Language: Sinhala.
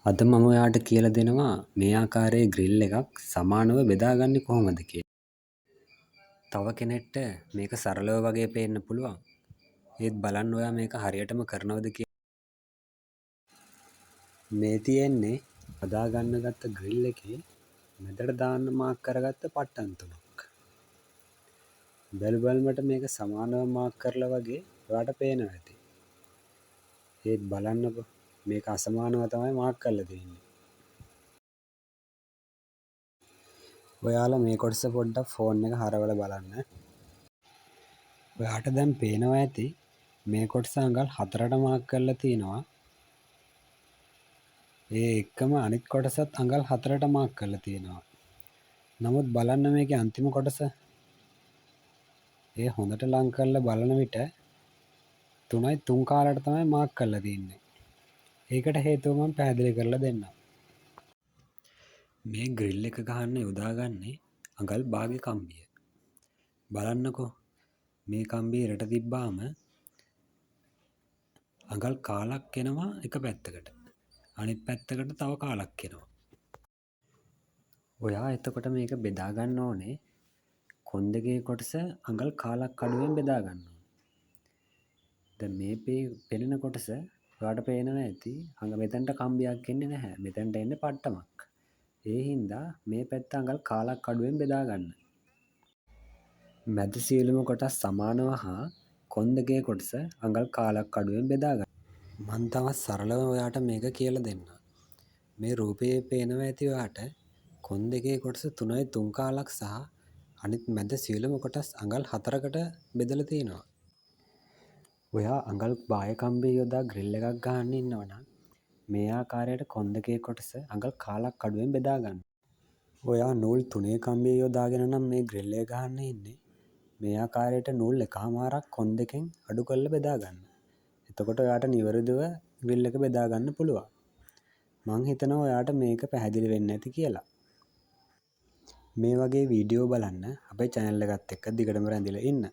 අද මම ඔයාට කියලා දෙනවා මේ ආකාරයේ ග්‍රිල් එකක් සමානව බෙදාගන්නේ කොහොමද කියලා. තව කෙනෙක්ට මේක සරලව වගේ පේන්න පුළුවන්. ඒත් බලන්න ඔයා මේක හරියටම කරනවද කියලා. මේ තියෙන්නේ හදාගන්න ගත්ත ග්‍රිල් එකේ මැදට දාන්න මාක් කරගත්ත පට්ටම් තුනක්. බැලු බැලමට මේක සමානව මාක් කරලා වගේ ඔයාට පේනවා ඇති. ඒත් බලන්නකෝ මේක අසමානව තමයි මාක් කරලා තියෙන්නේ. ඔයාලා මේ කොටස පොඩ්ඩක් ෆෝන් එක හරවලා බලන්න. ඔයාට දැන් පේනවා ඇති මේ කොටස අඟල් 4ට මාක් කරලා තිනවා. ඒ එක්කම අනිත් කොටසත් අඟල් 4ට මාක් කරලා තියෙනවා. නමුත් බලන්න මේකේ අන්තිම කොටස. ඒ හොඳට ලං කරලා බලන විට 3යි 3 කාලට තමයි මාක් කරලා තියෙන්නේ. ඒකට හේතුව මම පැහැදිලි කරලා දෙන්නම්. මේ ග්‍රිල් එක ගහන්න යොදාගන්නේ අඟල් භාග කම්බිය. බලන්නකෝ මේ කම්බිය ඉරට තිබ්බාම අඟල් කාලක් එනවා එක පැත්තකට. අනිත් පැත්තකට තව කාලක් එනවා. ඔයා එතකොට මේක බෙදා ගන්න ඕනේ කොන් දෙකේ කොටස අඟල් කාලක් අඩුවෙන් බෙදා ගන්න ඕනේ. දැන් මේ පෙනෙන කොටස ඔයාට පේනවා ඇති අඟ මෙතනට කම්බියක් එන්නේ නැහැ. මෙතනට එන්නේ පට්ටමක්. ඒ හින්දා මේ පැත්ත අඟල් කාලක් අඩුවෙන් බෙදා ගන්න. මැද සියලුම කොටස් සමානව හා කොන් දෙකේ කොටස අඟල් කාලක් අඩුවෙන් බෙදා ගන්න. මං තවත් සරලව ඔයාට මේක කියලා දෙන්නම්. මේ රූපයේ පේනවා ඇති ඔයාට කොන් දෙකේ කොටස 3යි 3 කාලක් සහ අනිත් මැද සියලුම කොටස් අඟල් 4කට බෙදලා තියෙනවා. ඔයා අඟල් බාය කම්බිය යොදා ග්‍රිල් එකක් ගහන්න ඉන්නවා නම් මේ ආකාරයට කොන් දෙකේ කොටස අඟල් කාලක් අඩුවෙන් බෙදා ගන්න. ඔයා නූල් 3 කම්බිය යොදාගෙන නම් මේ ග්‍රිල් එක ගහන්න ඉන්නේ මේ ආකාරයට නූල් එකහමාරක් කොන් දෙකෙන් අඩු කරලා බෙදා ගන්න. එතකොට ඔයාට නිවැරදිව ග්‍රිල් එක බෙදා ගන්න පුළුවන්. මං හිතනවා ඔයාට මේක පැහැදිලි වෙන්න ඇති කියලා. මේ වගේ වීඩියෝ බලන්න අපේ චැනල් එකත් එක්ක දිගටම රැඳිලා ඉන්න.